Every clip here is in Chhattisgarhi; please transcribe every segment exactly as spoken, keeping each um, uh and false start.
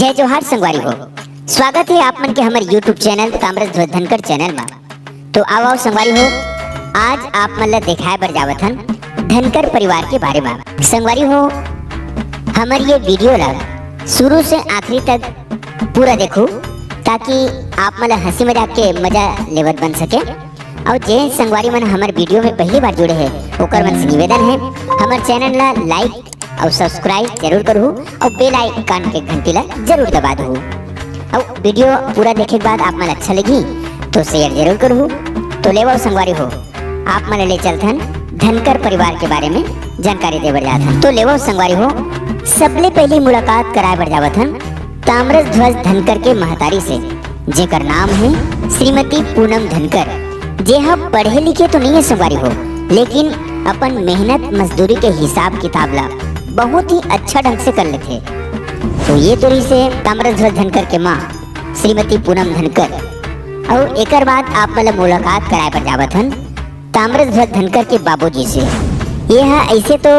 जय जोहार संगवारी हो, स्वागत हे आप मन के हमर YouTube चैनल ताम्रध्वज धनकर चैनल मा। तो आओ, आओ संगवारी हो, आज आप मन ला देखाए बर जावत हन धनकर परिवार के बारे मा। संगवारी हो, हमर ये वीडियो ला शुरू से आखिरी तक पूरा देखो, ताकि आप मन ला हंसी मजाक के मजा लेवत बन सके। अउ जे संगवारी मन हमर वीडियो में पहली बार जुड़े हे, ओकर मन से निवेदन हे, हमर चैनल ला लाइक अउ सब्सक्राइब जरूर करहू अउ बेल आइकन के घंटी ला जरूर दबा दहू। अउ वीडियो पूरा देखे के बाद आप मन अच्छा लगी तो शेयर जरूर करहू। तो लेवो संगवारी हो, आप मन ले चलथन धनकर परिवार के बारे में जानकारी दे बर जात हन। तो लेवो संगवारी हो, सबले पहली मुलाकात कराए बर जावत हन ताम्रध्वज धनकर के महतारी से, जेकर नाम हे श्रीमती पूनम धनकर, जे ह पढ़े लिखे तो नहीं है संगवारी हो, लेकिन अपन मेहनत मजदूरी के हिसाब किताब ला बहुत ही अच्छा ढंग से कर लेथे। तो ये तो रहिसे ताम्रध्वज धनकर के माँ श्रीमती पूनम धनकर। अउ एकर बाद आप मन ला मुलाकात कराए बर जावत हन ताम्रध्वज धनकर के बाबूजी से। ये ह ऐसे तो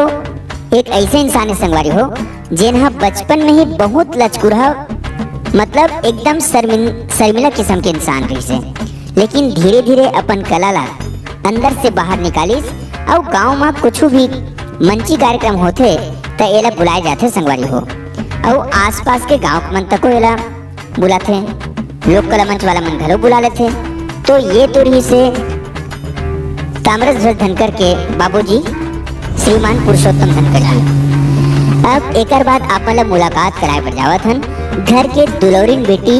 एक ऐसे इंसान हे संगवारी हो, जेन ह बचपन में ही बहुत लचकुरहा, मतलब एकदम शर्मिन-, शर्मिला किस्म के इंसान रहिसे, लेकिन धीरे-धीरे अपन कला ला अंदर से बाहर निकालिस। अउ गांव म कुछु भी मंची कार्यक्रम होथे, त एला बुलाए जाथे संगवारी हो। अउ आसपास के गांव के मन तको एला बुलाथे, लोक कला मंच वाला मन घलो बुला लेथे। तो ये तो रहिसे ताम्रध्वज धनकर के बाबूजी श्रीमान पुरुषोत्तम धनकर जी। अब एकर बाद आप मन ला मुलाकात कराए बर जावत हन घर के दुलौरिन बेटी,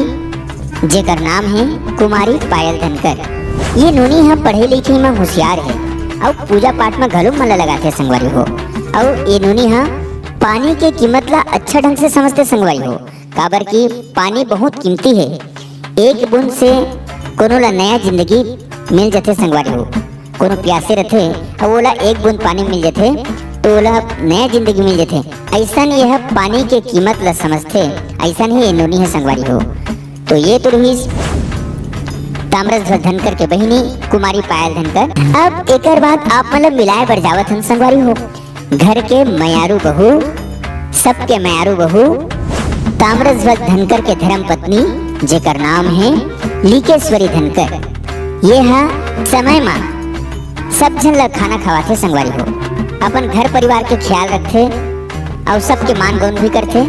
जेकर नाम हे कुमारी पायल धनकर। ये नोनी ह पढ़े लिखे म होशियार हे अउ पूजा पाठ म घलो मन ला लगाथे संगवारी हो। अउ ये नोनी ह पानी के कीमत ला अच्छा ढंग से समझथे संगवारी हो, काबर कि पानी बहुत कीमती हे। एक बूंद से कोनो ला नया जिंदगी मिल जथे संगवारी हो। कोनो प्यासे रथे अउ ओला एक बूंद पानी मिल जथे, तो ओला नया जिंदगी मिल जथे। अइसन यह पानी के कीमत ला समझथे, अइसन ही ये नोनी हे संगवारी हो। तो ये तो रहिस ताम्रध्वज धनकर के बहिनी कुमारी पायल धनकर। अब एकर बाद आप मन ला मिलाए बर जावत हन संगवारी हो घर के मयारू बहू, सबके मयारू बहू, ताम्रध्वज धनकर के धर्म पत्नी, जेकर नाम हे लिकेश्वरी धनकर। ये ह समय म सब झन ला खाना खवाथे संगवारी हो, अपन घर परिवार के ख्याल रखथे अउ सबके मान गौन भी करथे।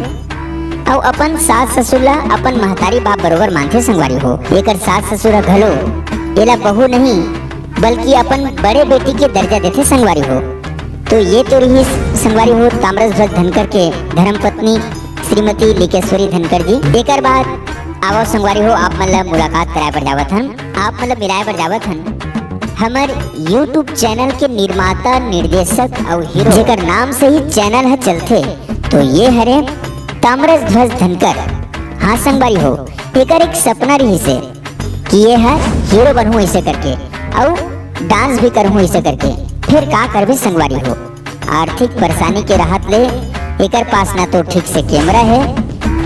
अउ अपन सास ससुर ला अपन महतारी बाप बरोबर मानथे संगवारी हो। एकर सास ससुर ह घलो एला बहू नहीं, बल्कि अपन बड़े बेटी के दर्जा देथे संगवारी हो। तो ये तो रहिस संगवारी हो ताम्रध्वज धनकर के धर्मपत्नी श्रीमती लिकेश्वरी धनकर जी। एकर बाद आवो संगवारी हो, आप मन ला मुलाकात कराए बर जावत हन, आप मन ला मिलाए बर जावत हन हमर YouTube चैनल के निर्माता, निर्देशक अउ हीरो, जेकर नाम से ही चैनल ह चलथे। तो ये हरे ताम्रध्वज धनकर। हाँ संगवारी हो, एकर एक सपना रहिसे कि ये ह हीरो बनहूँ ऐसे करके, अउ डांस भी करहूँ ऐसे करके। फिर का करबे संगवारी हो, आर्थिक परेशानी के रहत ले एकर पास ना तो ठीक से कैमरा हे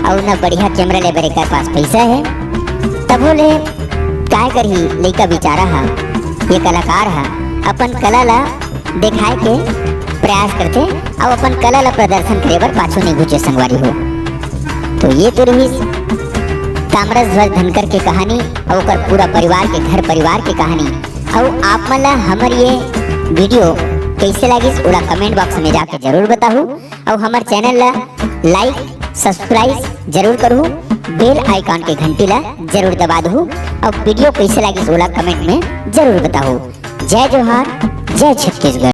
अउ ना बढ़िया कैमरा ले बर एकर पास पैसा हे। तभो ले काय करही, लइका बेचारा ह, ये कलाकार ह अपन कला ला देखाए के प्रयास करथे अउ अपन कला ला प्रदर्शन करे बर पाछू नहीं घुचे संगवारी हो। तो ये तो रहिस ताम्रध्वज धनकर के कहानी अउ ओकर पूरा परिवार के, घर परिवार के कहानी। अउ आप मन ला हमर ये वीडियो कैसे लागिस, ओला कमेंट बॉक्स में जाके जरूर बताहू। अउ हमर चैनल ला लाइक, सब्सक्राइब जरूर करहू, बेल आइकन के घंटी ला जरूर दबा दहू। अउ वीडियो कैसे लागिस, ओला कमेंट में जरूर बताहू। जय जोहार, जय छत्तीसगढ़।